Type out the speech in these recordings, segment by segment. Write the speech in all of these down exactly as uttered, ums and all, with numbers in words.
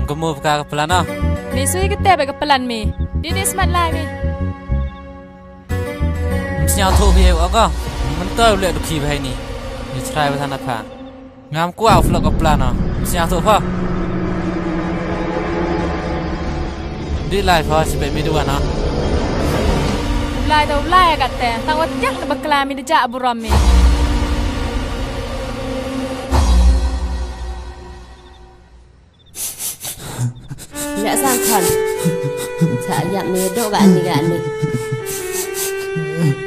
Ka mo ka ka plan o. Ni sui ka te ba ka plan mi. Di ni smat lai mi. Ym sñiaw thoh phi o ka. Mynta u leh du khi bha ini. Ni chrai ba than na pha. Ngam kwah u flop ka plan o. Ym sñiaw thoh pha. Di lai pha si be mi du wa na. Lai da lai ka te. Tang wa tiak na bakla mi da ja burom mi. Leh sang khon. Cha yap me do ga ni ga ni.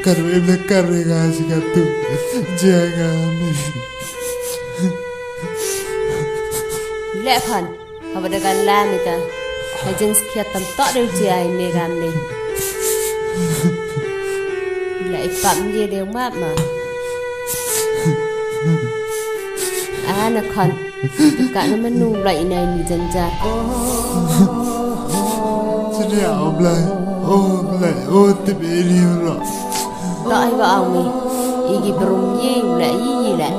Kar em le kar re ga si ka tu. Ja ga ni. Leh khon. Haba da ga la ni ka. Ha jin skhiat tam to de ja me ga ni. Leh i pap ye de map ma. Ana khon. Ka na manu lai nai ni janja. Sini o Blai, o Blai, o tip ini ro. To ai ba ang mi, igi brum yi le yi le.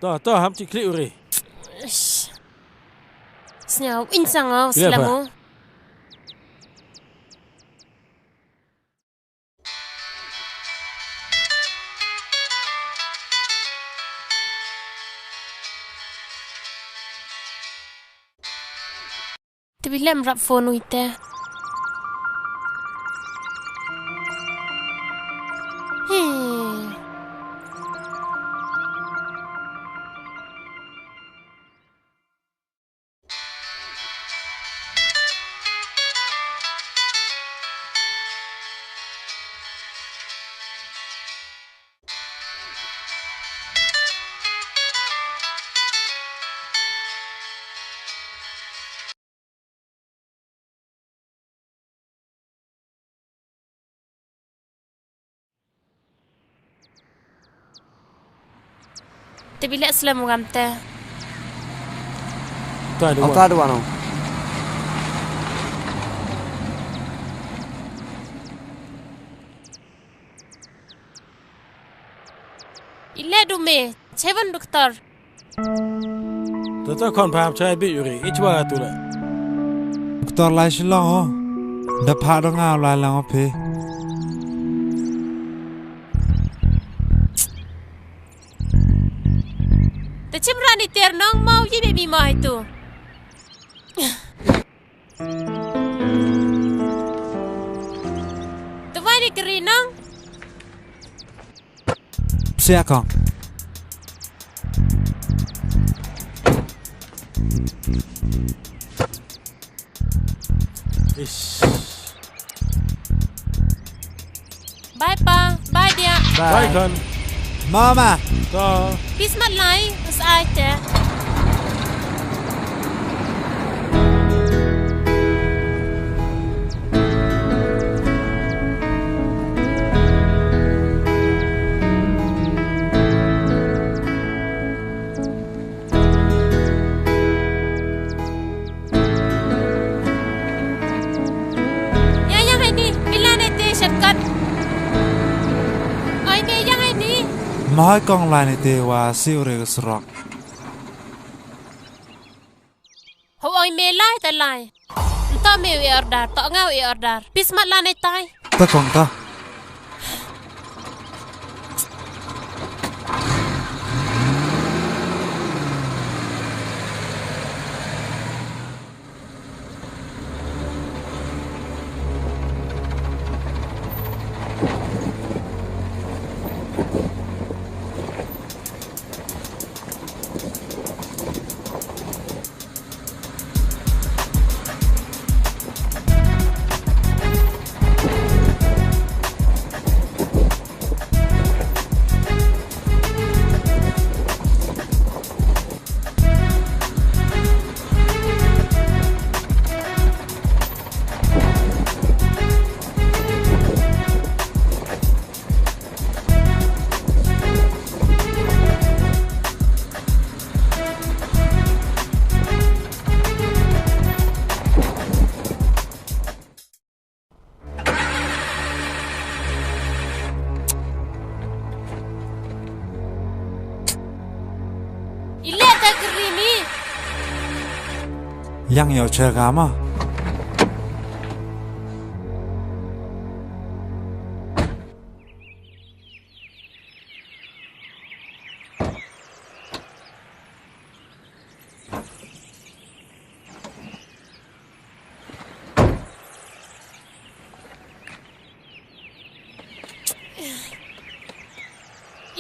To, to, ham chi kli uri. Sñiaw, insang o, slam o. Te bi lem rap phone ui te. He. Te bi leh slem u ngam te. Ota duwa no. I leh du me, chewan doktor. Doktor khon pham chai bi uri, i chwa tu le. Doktor lai Shillong ho. Da pha da nga lai lang o phi. Te chim rani ter nong mau yi be mi mai tu. Te wai ni kri nong. Psiah kong. Ish. Bye pa, bye dia. Bye. Bye khon. Mama. To. Pis mat lai, us ai te. Ya, yang ini, pila ne te shortcut. Oi, me yang ini. Mahai kong lai ni te wa si ure ka surok. Ho oi me lai ta lai. Nto me u e order, to nga u e order. Pis mat la ne tai. Ta kong ta. Yang yoh cha ka ma.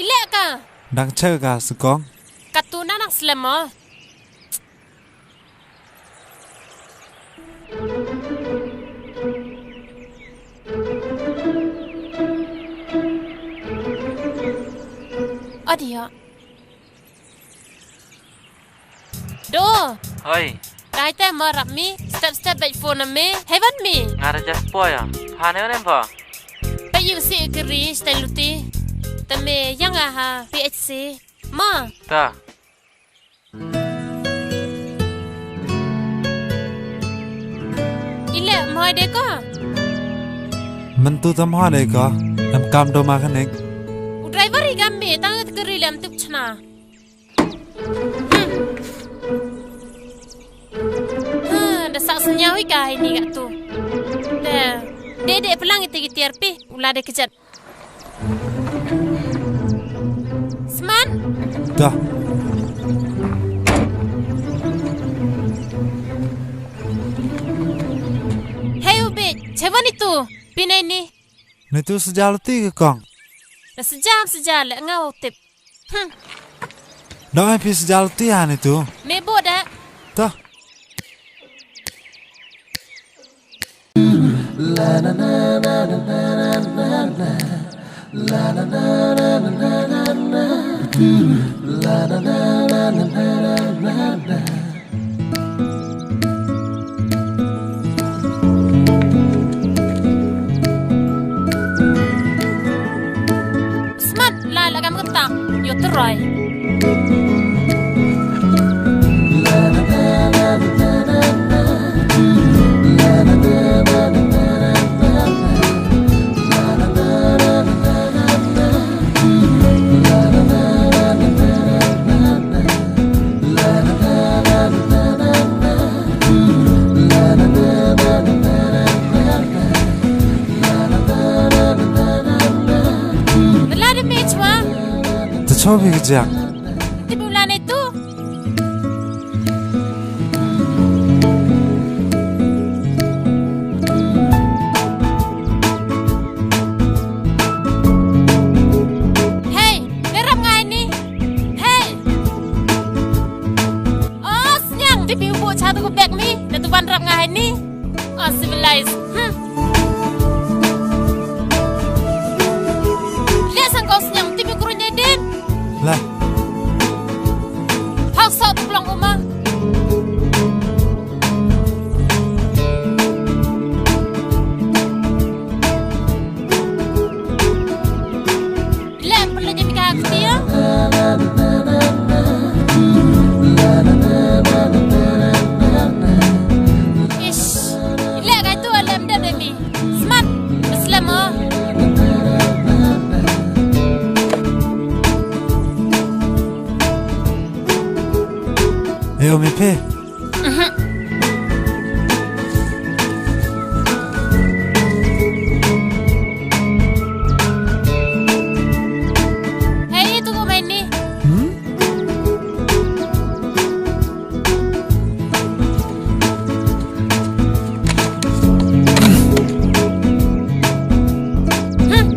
I leh ka? Dang cheu ka sukong. Katu na nang slem mo. Adia. Do. Hoi. Dai te ma rap mi, step step bait phone mi. Hei wan mi. Nga ra jas poi ya. Phan hei wan em pha. Bait yu si kari stai luti. Te me yang a ha P H C. Ma. Ta. I leh mhoi de ko. Myntu tam hoi de ko. Em kam do ma khanik. U driver i kam me tang kari lem tup chna. Hmm. Ha, da sak sñiaw hi ka ini ka tu. Te, de de plang ite ki tiar pi, u la de kejat. Sman. Da. Hei u bit, chewan itu, pin ini. Nitu sejal ti ke kong. Da sejam sejal le nga u tip. Hmm. Dang ai phi sejal ti ha nitu. Me bo da. Ta. Smat la la kam kata, yo tu roi. Te la de me chwa. Te chwa bi ke jak. Te bu la ne tu. Hey, ne rap ngai ni. Hey. Oh, sñiang, te bi u bu cha tu ko bek mi, ne tu wan rap ngai ni. Uncivilized. Hmm. Le sang ko sñiang, te bi kuru nyai din. La. Hak sa tu plong uma. Lem pele jadi kak dia. Ish, lem ka tu lem dep demi. Smat, slem o. Eo mi phi. Mhm. Hei, itu ko main ni. Hmm? Hmm.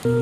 Lah.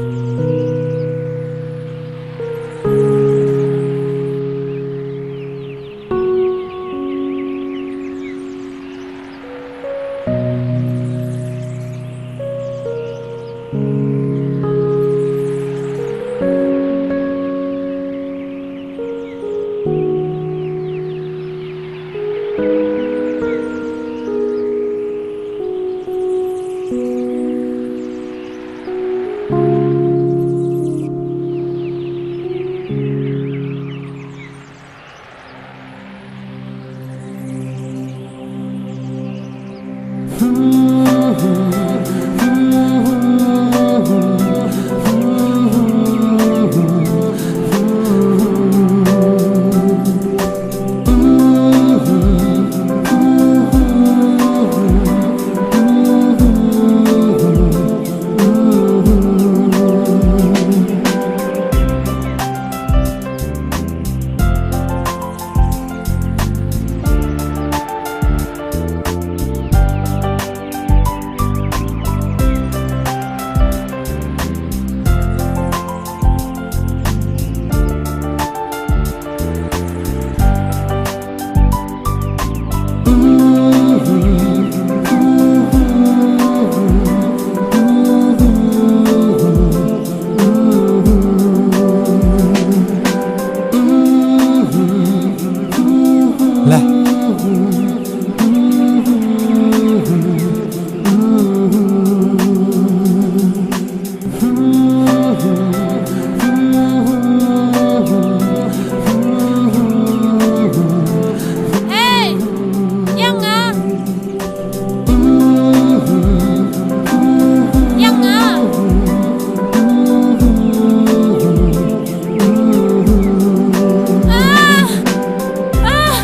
Hey, yang nga. Yang nga. Ah! Ah!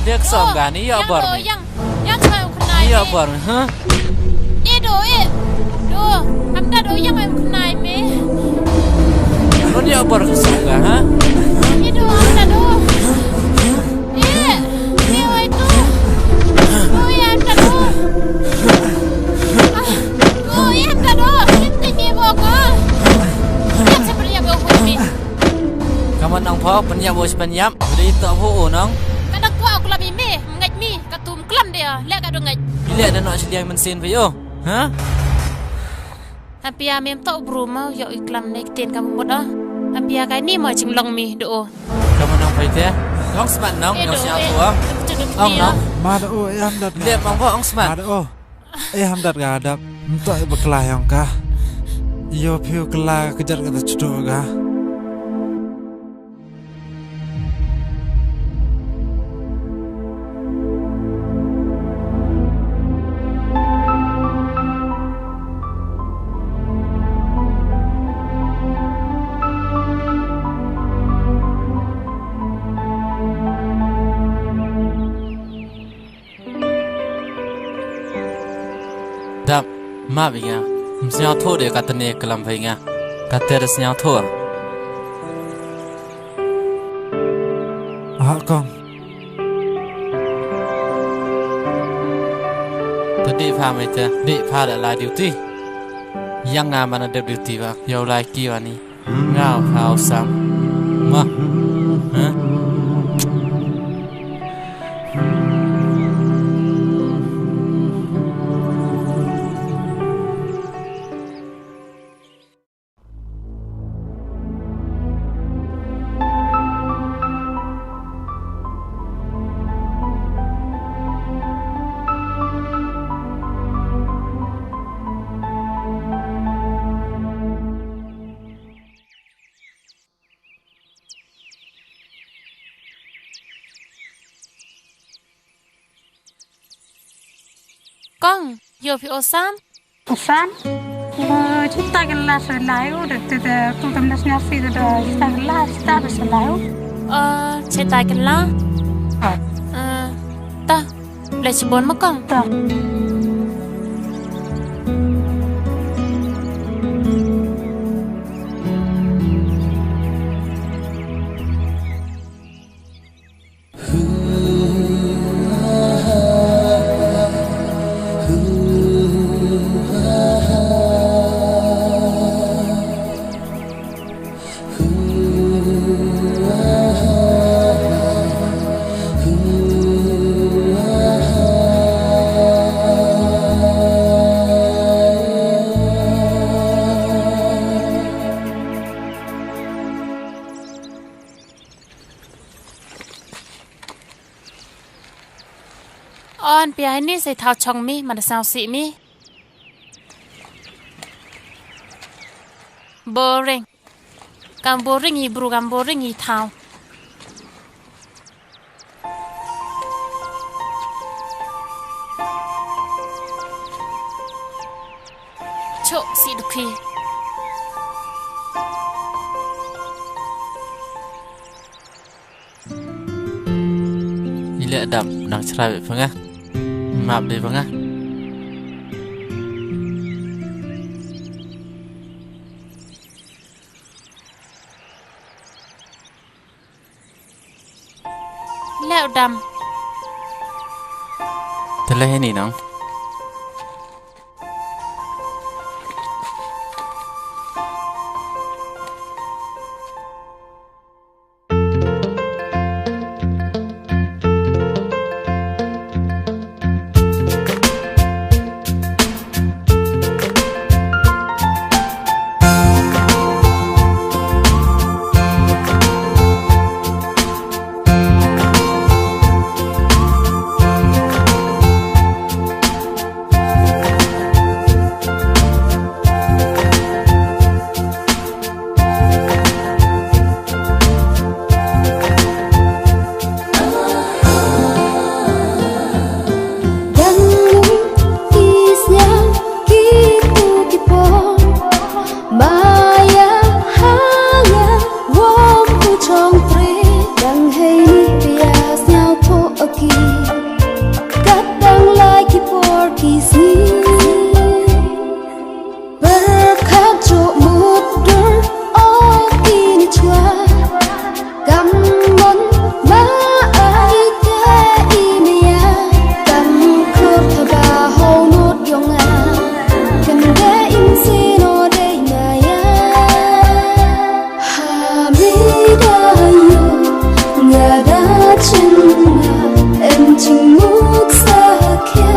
Dek sam gani ya bor mi. Yang, yang sa u khnai. Ya bor mi, ha? Ni do, eh. Do, hamta do yang em khnai me. Nun ya bor ka song ka, ha? Ni do, hamta do. Eh, ni wai tu. Do, ya hamta do. Ah, do, ya hamta do. Ni te ni bo ko. Ya se per ya bo ko ni. Kaman nang pho, penyap bo si penyap. Udah itu aku nang. Kadang ko aku labi me, ngait mi, katum kelam dia, lek ka do ngait. Ilek da nok siliang mensin phi yo. Ha? Apia mem tok bru mau yok i klam nei ktien ka mut ah. Apia kai ni mau jinglong mi do. Kamu nang pai te? Nong smat nong, eh, nong do, siap eh, tu ah. Ong nong. Ma do, eh, am dat. Lep mang bo ong smat. Ma do. Eh, ham dat ka dap. Ntok i bakla yong ka. Yo phi u kla ka jat ka ta chutu ka. Dap, map i nga. Ym sñiawthooh de katni klam phi nga. Katte da sñiawthooh. Ha kong. Te dih pha me te, dih pha da lai duty. Yang nga man dep duty wa, yow lai ki wa ni. Nga u pha u sam. Ma. Ha? Kong, yow phi o sam? O sam? O, chita kylla sa lai u, da, da, da, tu tam da sñiaw si da, da, chita kylla, chita ba sa lai u. O, chita kylla? Ha. Eh, ta, le chibon ma kong. Ta. On pia ini sa i thaw chong mi, man da sñiaw si mi. Boring. Kam boring i bru, kam boring i thaw. Chok si dukhi. I leh dap, nang chrai bha nga. Map de bha nga. Leh u dam. Te leh ini nang. Dang ki sñiaw ki tu ki pon, maya haya wom u chong pre, dang hei ni pia sñiaw pho aki, kat dang lai ki por ki sngi. Pyrkhat jooh mut dur o ini chwa. Kam mon ma ai te i maya. Kam khur thaba hau mut yong nga. Kam de im si no de maya. Ha mi da yo nga da chim nga. Em chim mut sa khia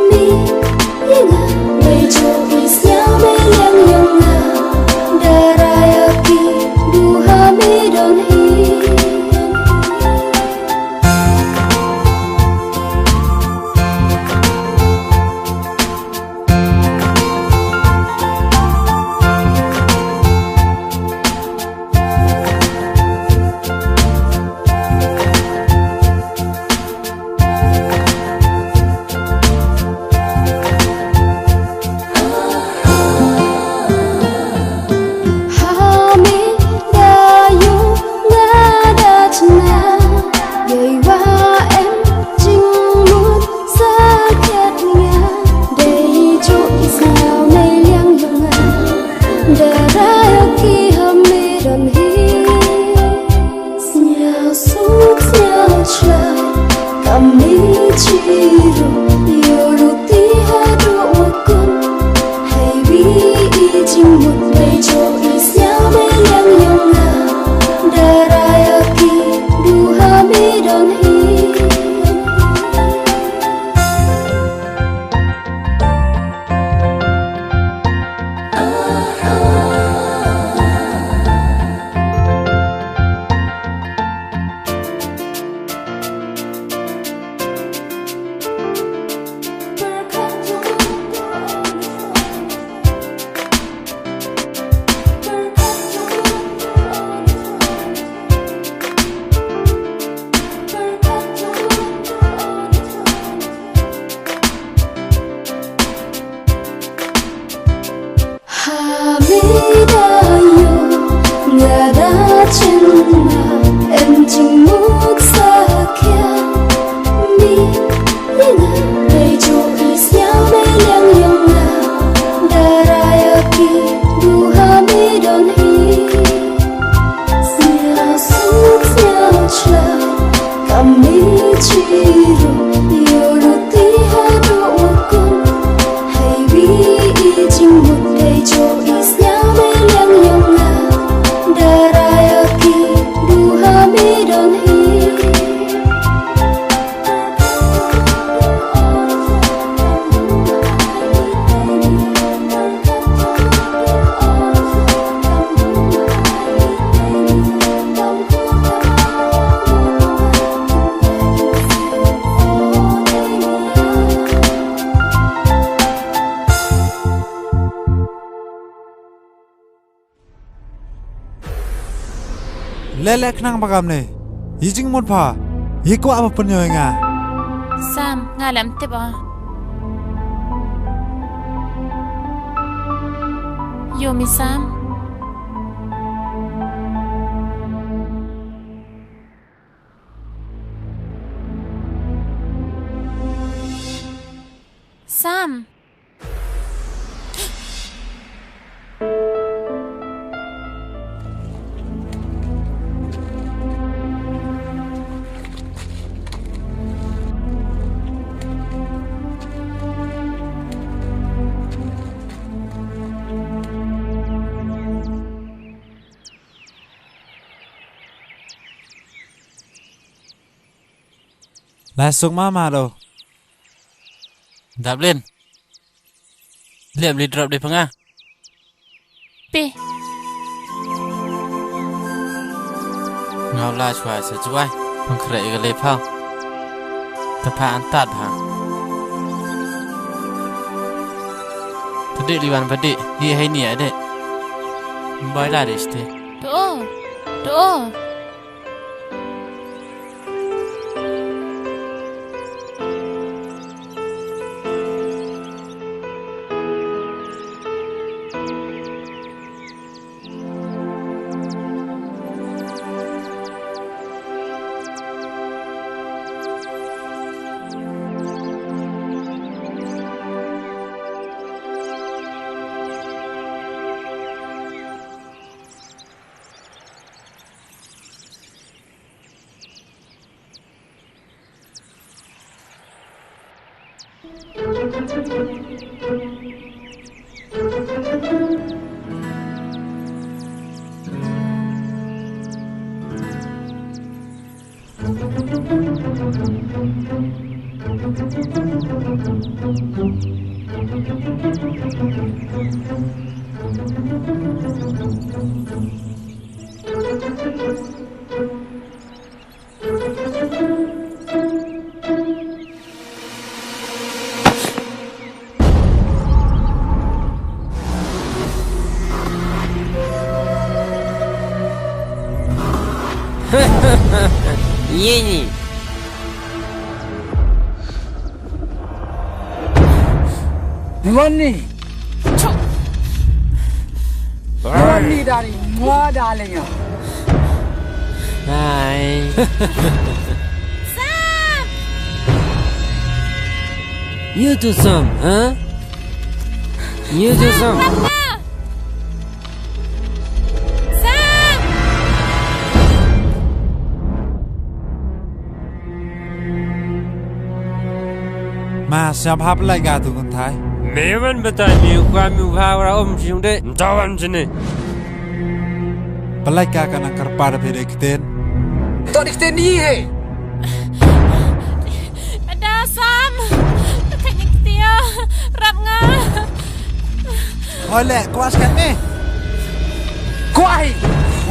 mi. Kam ni chiru, yoh luti hadooh wa kum. Hei wi i jingmut dei jooh i sñiaw me liang yong nga. Dara ya ki, du ha me don hi. Le le khnang ba kamne. Yi jingmut pha. Yi kwah ba pynyoo i nga. Sam, nga lem tip o. Yoo mi Sam. Sam. Lai suk ma ma do. Daplin. Lep li drop de panga. Pi. Ngau la chwa sa chwa. Pang kre ga le pha. Ta pha an tat pha. Ta de li wan pa de. Di hai ni a de. Bai la de ste. To. To. Ye ni. Ronnie. Ronnie dari mua dalinga. Hai. Sam! You do some, huh? You do some. Sam! Sam! Ma, sñiaw bha pynlait ka tu kynthai. Me wan batai mi u kwah mi u bha wa ra um chi yung de. Ntawan chini. Pynlait ka ka nang kyrpad phi de ktien. To de ktien di he. Ada Sam. Ka ni ktien. Rap nga. Hoi le, kwah skat ni. Kwah hi.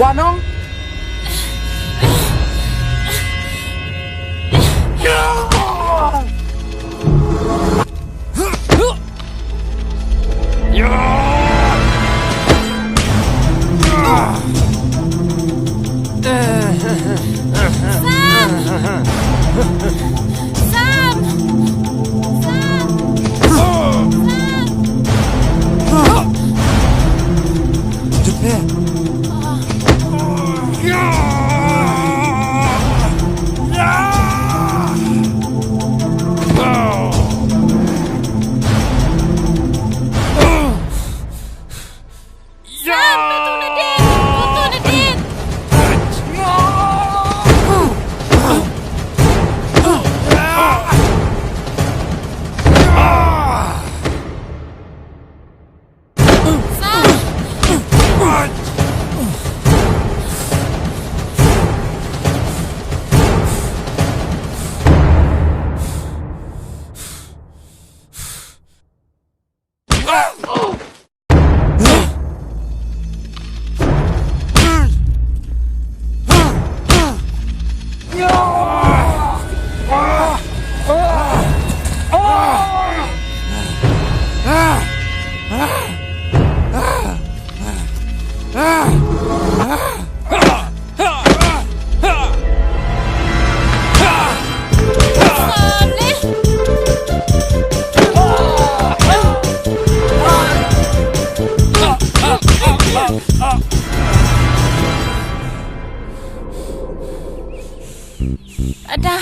Wanong. Sam! Sam! Sam! Sam! Jep he. Ada.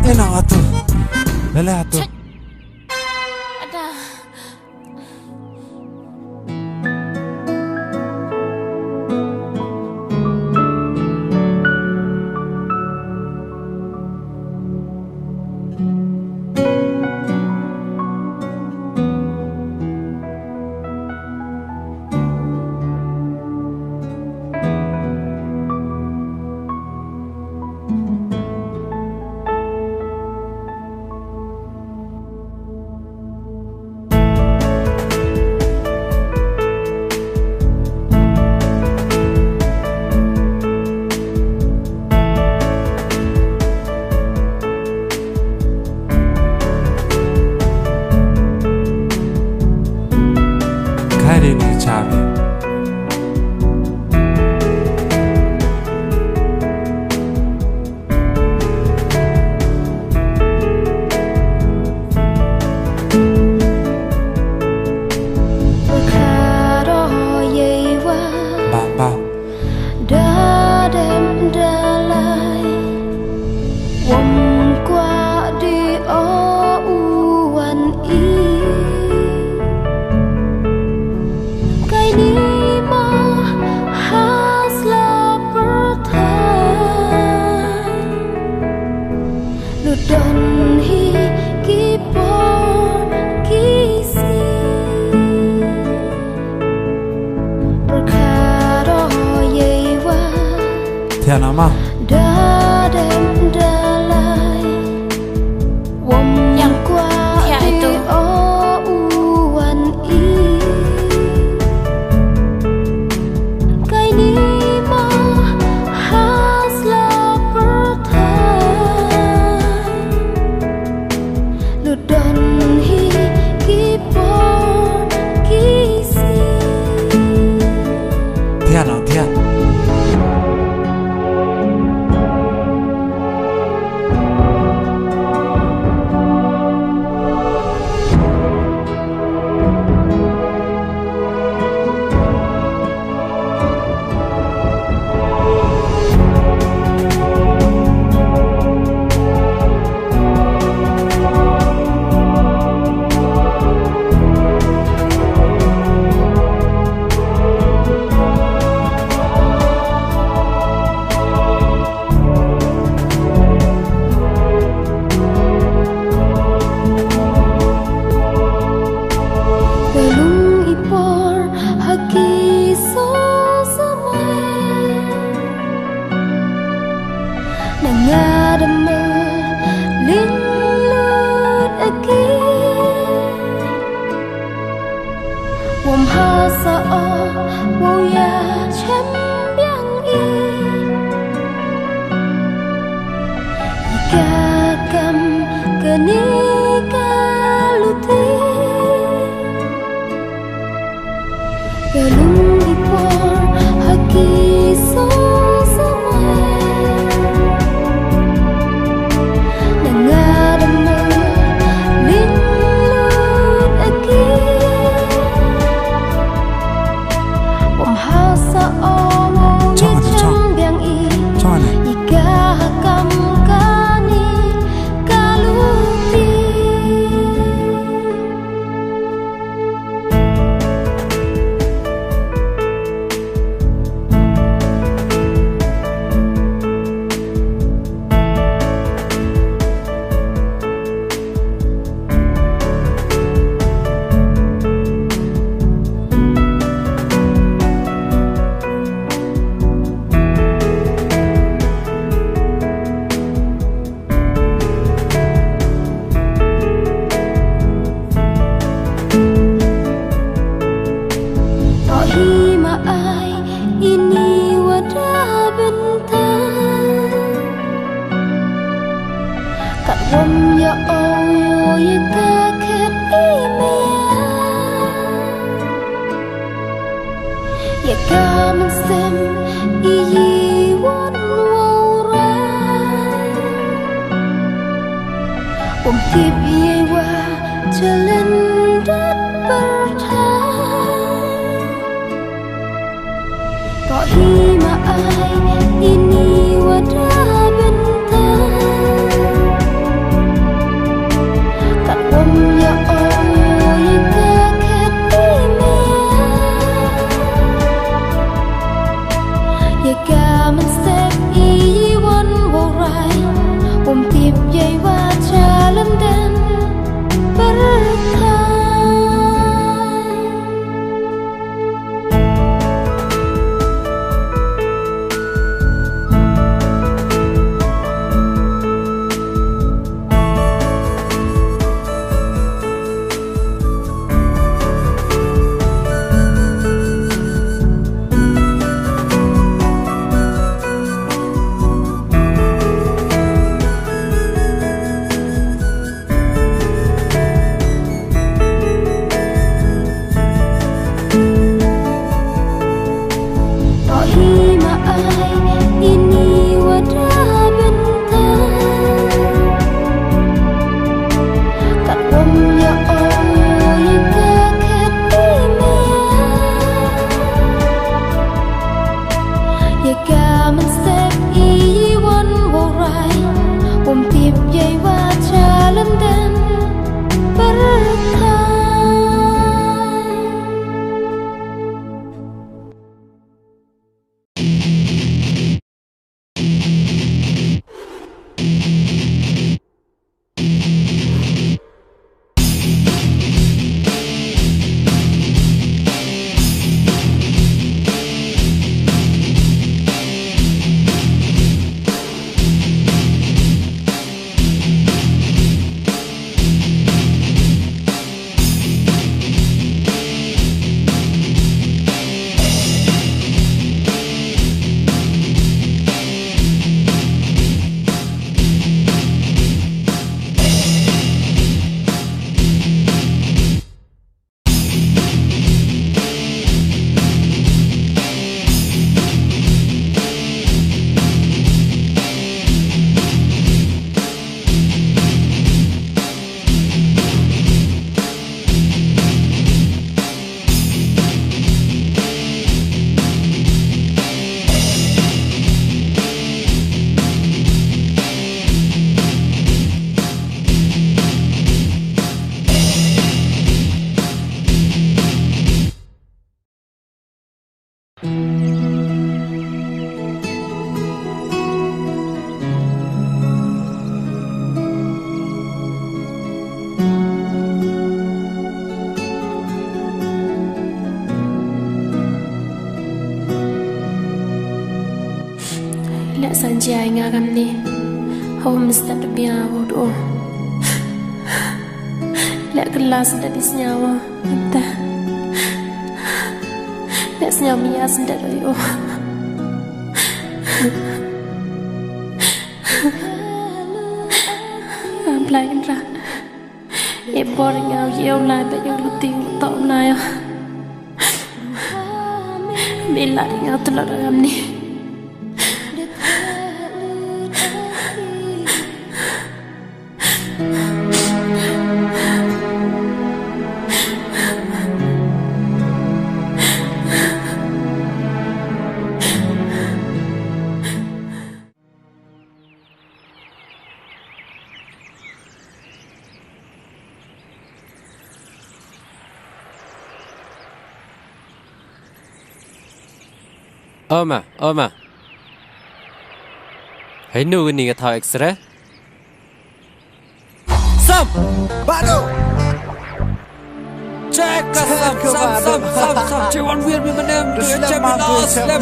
Ena atu. Lele atu. Ada. Kari ni chabi. Bam, bam. Da dem da lai, wom kwah di o u wan i. Kai ni ma has la pyrthai. Lut don hi ki por ki sngi. Pyrkhat o yei wa. Thiah na ma. Da dem da lai. Wom yang kwah thiah itu. O u wan i. Kai ni ma has la pyrthai. Lut don hi ki por ki sngi. Thiah na, thiah. Ka lung i por ha ki so samoi. Na nga da mel ling lut a ki. Wom ha sa o wow ya chem biang i. I ka kam ka ni ka luti. Ka lung i por ha ki so samoi. Na nga da mel ling lut a ki. Wom ha sa o wow ya chem biang i. I ka kam ka ni ka luti. Toh hi ma ai ini wa da bynta. Kat wom ya o yoh ya ka khet i maya. Ya ka mynsiem i yi won wow rai. Um tip yei wa chalen dat pyrthai. Toh hi ma ai ini wa da bynta. Kat wom ya o ya ka khet i mea. Ya ka mynsiem i won wow rai. Um tip yei wa chalen dat pyrthai. Toh hi ma ai ini wa da bynta. Kat wom ya o ya ka khet i mea. Ya ka mynsiem i won wow rai. Um tip yei wa chalen dat pyrthai. Leh san jia i nga kamni. Hau mestad bia wad o. Leh kelas da di snyawa. Anta. Leh snyaw mia snyaw doi o. Am Blai Kynrad. E bor nga u yow lai ba yow luti u toh lai. Me la ri nga u tlot kamni. O ma, o ma. Hei nu kani ka thaw X-ray? Sam! Badu! Check ka sam, sam, sam, sam, sam. Check wan wir mi manem, tu check mi la slem.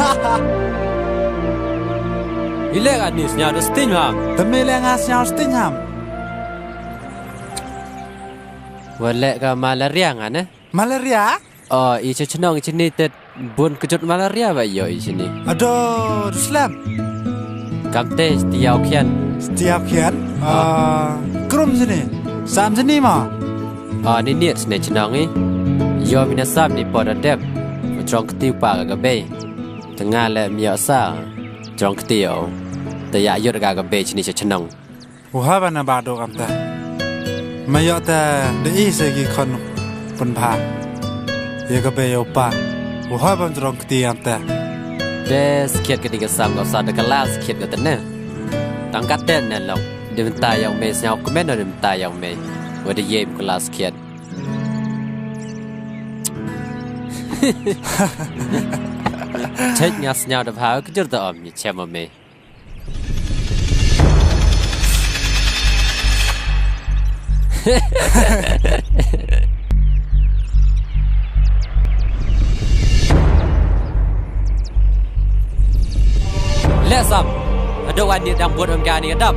I leh ka ni sñiaw da sting ham. Temi leh nga sñiaw sting ham. Wa leh ka malaria nga ne? Malaria? O, i cha chnong i chini te bun kjut malaria wa yoh i chini. Ado, du slem. Kamte, stiaw khian. Stiaw khian? A, krum chini. Sam chini ma? A, ni niet chini chnong i. Yoh mi na sam ni por da dep. Jrong kti u pa ka ka bei. Te nga le mi yoh sa. Jrong kti o. Te ya yut ka ka bei chini cha chnong. U ha ba na ba do kam te. Ma yoh te de i se ki khon pun bha. Ye ka bei yow pa. U ha ba jrong kti kam te. De skhiat ka di ka sam ka sa de ka la skhiat ka te ne. Tang ka te ne long. Di mynta yong me sñiaw kmen o di mynta yong me. Wa de ye ka la skhiat. Chek nga sñiaw da bha ka jur da om ni chem o me. Le sam, hadooh ani dang bot ong ka ni ka dap.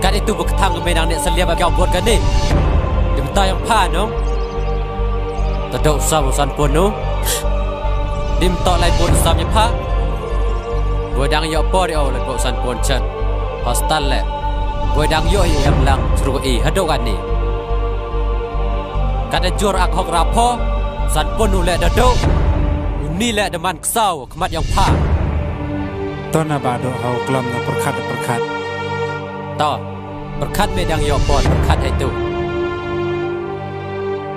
Kat itu ba ka thang ka me dang ne sa liap ka bot ka ni. Di mynta yong pha no. Ta dooh sam u Sanpon no. Di mynta lai bot sam ya pha. Boi dang yoh por yoh lai bot Sanpon chat. Hostel le. Boi dang yoh i em lang chru i hadooh ani. Kat da jur ak hok ra pho. Sanpon u le da dooh. U ni le da man ksaw. Khmat yong pha. To na ba do hau klam na pyrkhat pyrkhat. To, pyrkhat me dang yoh por pyrkhat hai tu.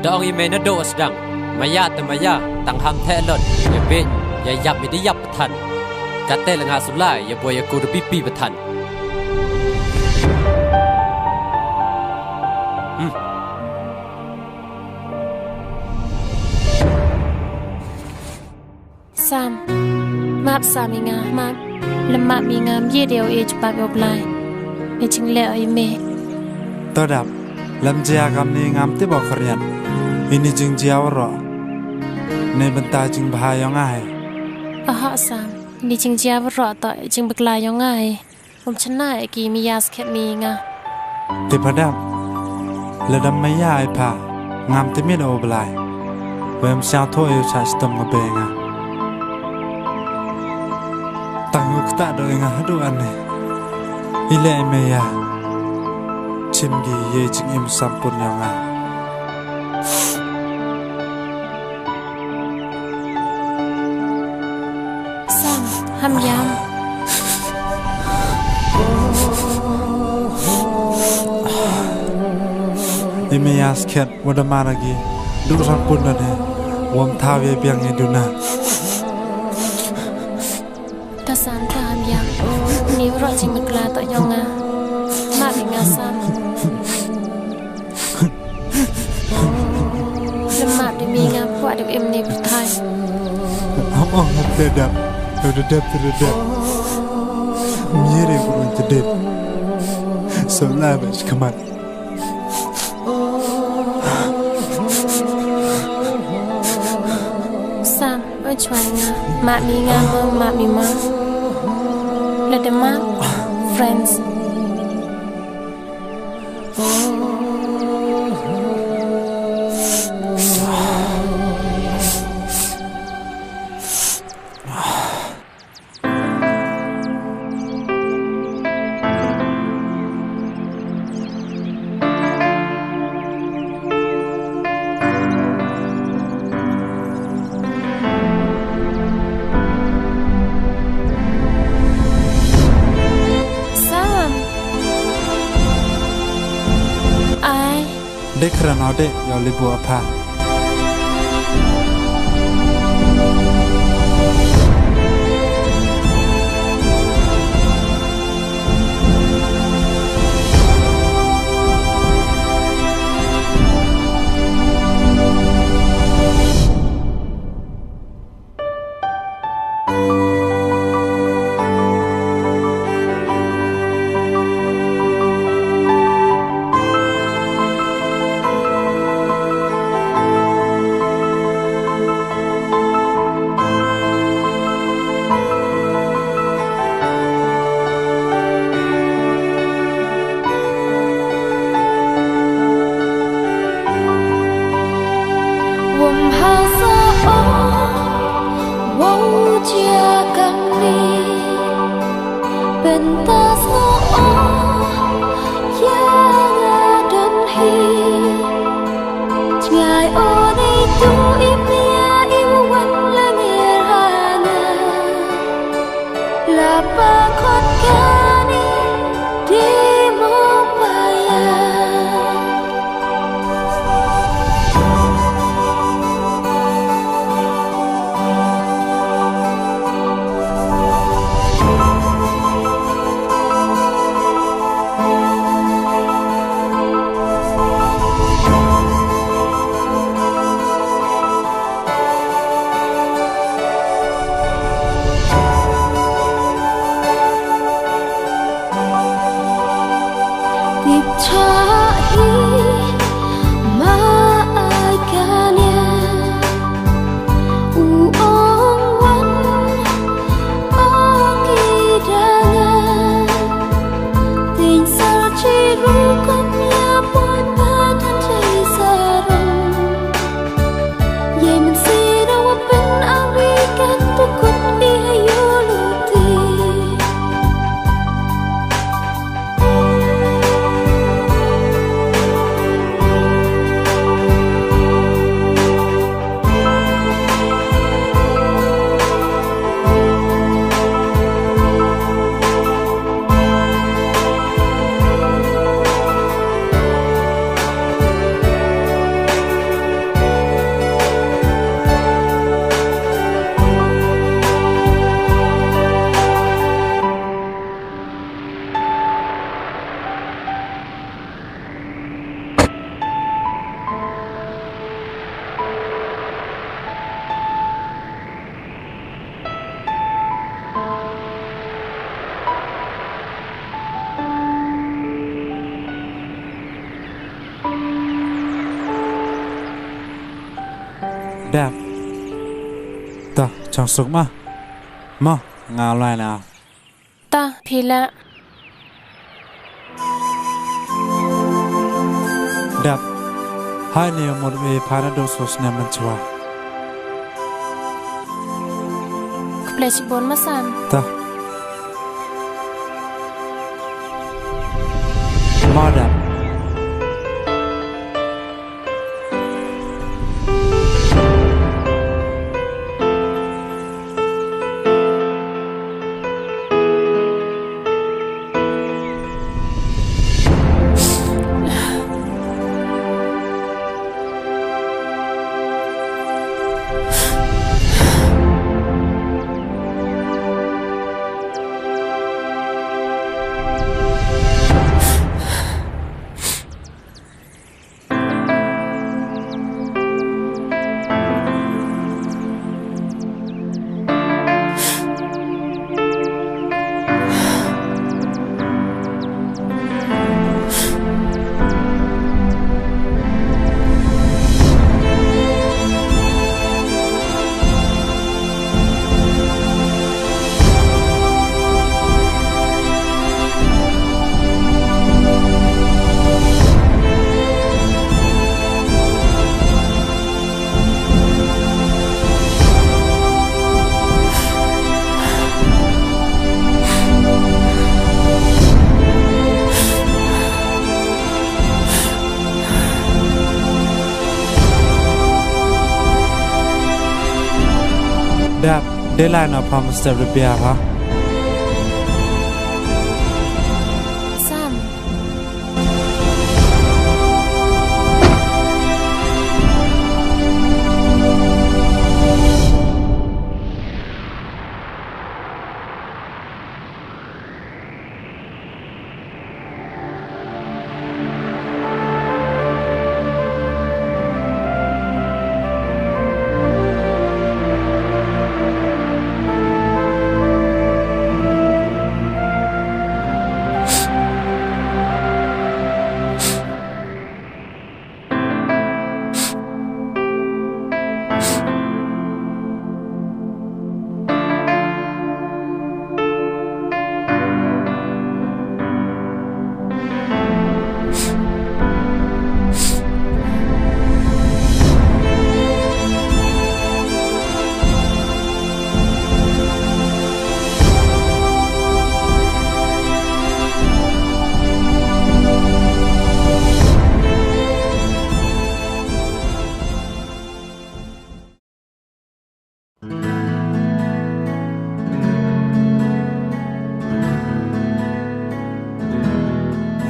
Da ong i me na do sdang. Maya te maya, tang ham the lot. Ya bit, ya yap mi di yap pathan. Kate lenga sulai, ya boy ya ku du pipi pathan. Hmm. Sam, map Sam i nga, map. Lem map i nga, mye de o e chipap o Blai. E jingle o i me. To dap, lem jia kam ni ngam tip o khriat. Ini jingjia waroh. Ne bynta jingbha yong nga hi. Aha Sam, ini jingjia waroh to jingbakla yong nga hi. Um chna e ki mi yas khet mi nga. Te padam. Lada maya ai pha. Ngam te min o Blai. Wem siang tho e u cha stom nga be nga. Tang u kta do e nga hadooh ani. Ile e maya. Chim gi ye jingim Sanpon yong nga. Sam, ham yam. I me yas khet, wa da mara gi. Du Sanpon da ne. Wam thaw ye biang ye duna. Ta Sam ta ham yam. Ni ro jingbakla to yong nga. Map i nga Sam. Lem map de mi nga kwah de em ne pyrthai. Am ong hap te dap, te dap, te dap. Mire ku te dap. Sam la ba khmat. Sam, o chwa nga, map mi nga mo, map mi ma. Lada map, friends. Sam. Ai. Dek khrana dek, yow li bua pha. Dep. Ta, chong suk ma. Ma, nga lai na. Ta, phi la. Dep. Hai ni mut wi phana do sos ne man chwa. Khublei chibun ma Sam. Ta. Ma Dep. Dep, de lai na pha, Mister Rupia pha. Sam.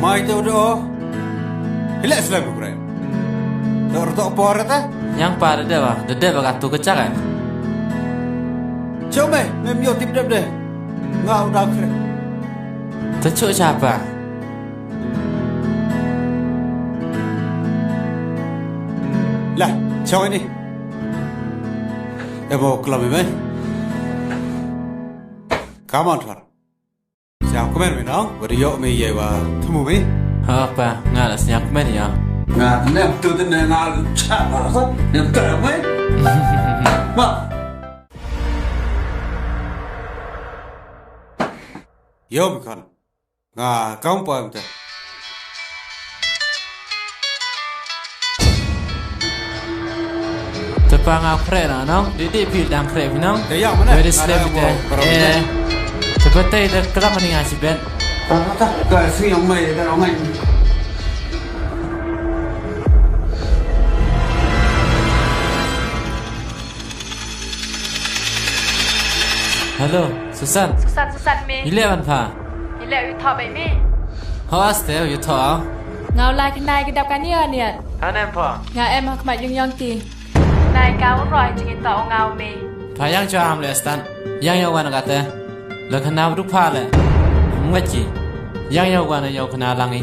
Mai te u do. Hile slem u kre. Dor to por te. Yang pa de wa, de de wa ka tu ke chak eh. Chome, mem yo tip dep de. Nga u da kre. Te chu cha pa. Lah, chong ini. Ebo klam me. Come on, Thor. Siap kmen me nong, wa yoh me ye wa thumu me. Ha pa, nga la siap kmen ya. Nga nem tu tu ne nga cha ba sa, nem tu me. Ma. Yo, mi kan. Nga, kaum poem te. Te pa nga kre na, nong? Di di pil dang kre, nong? Te yang mana? Very slem te. Eh. Te pa te da klam ni nga si ben. Ta, ta, ka si yang mai da ngai. Hello, Susan. Susan, Susan me. Ile wan pha. Ile u tho bai me. Ho aste u tho. Nga u lai khnai ki dap kani aniat. Anem pha. Nga em ha khmat yung yong ki. Nai ka u roi jing i to u nga u me. Pha yang cho am le stan. Yang yo wan ka te. Le khana u du pha le. Ngwa chi. Yang yo wan yo khana lang i.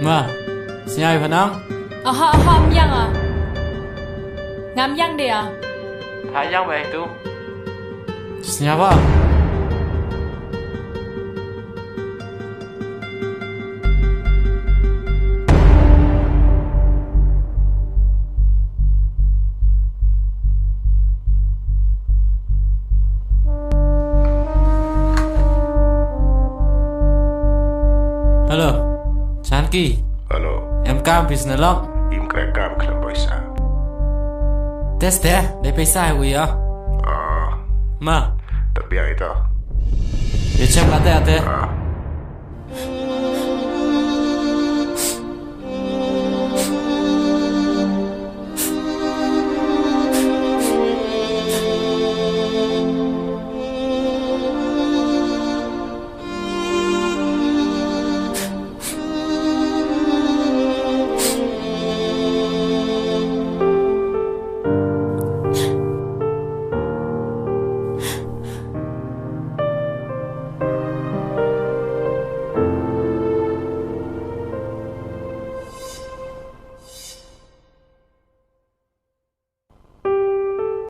Ma. Sñiaw pha nang. Aha, aha, am yang a. Ngam yang de a. Pha yang bai tu. Sñiaw ba. Ki? Hello. Em kam phi sne lok? Im kreh kam khlem poisa. Te ste, dei poisa hi u ya. Ah. Ma. Te biang ito. Ya chem la te ate. Ah.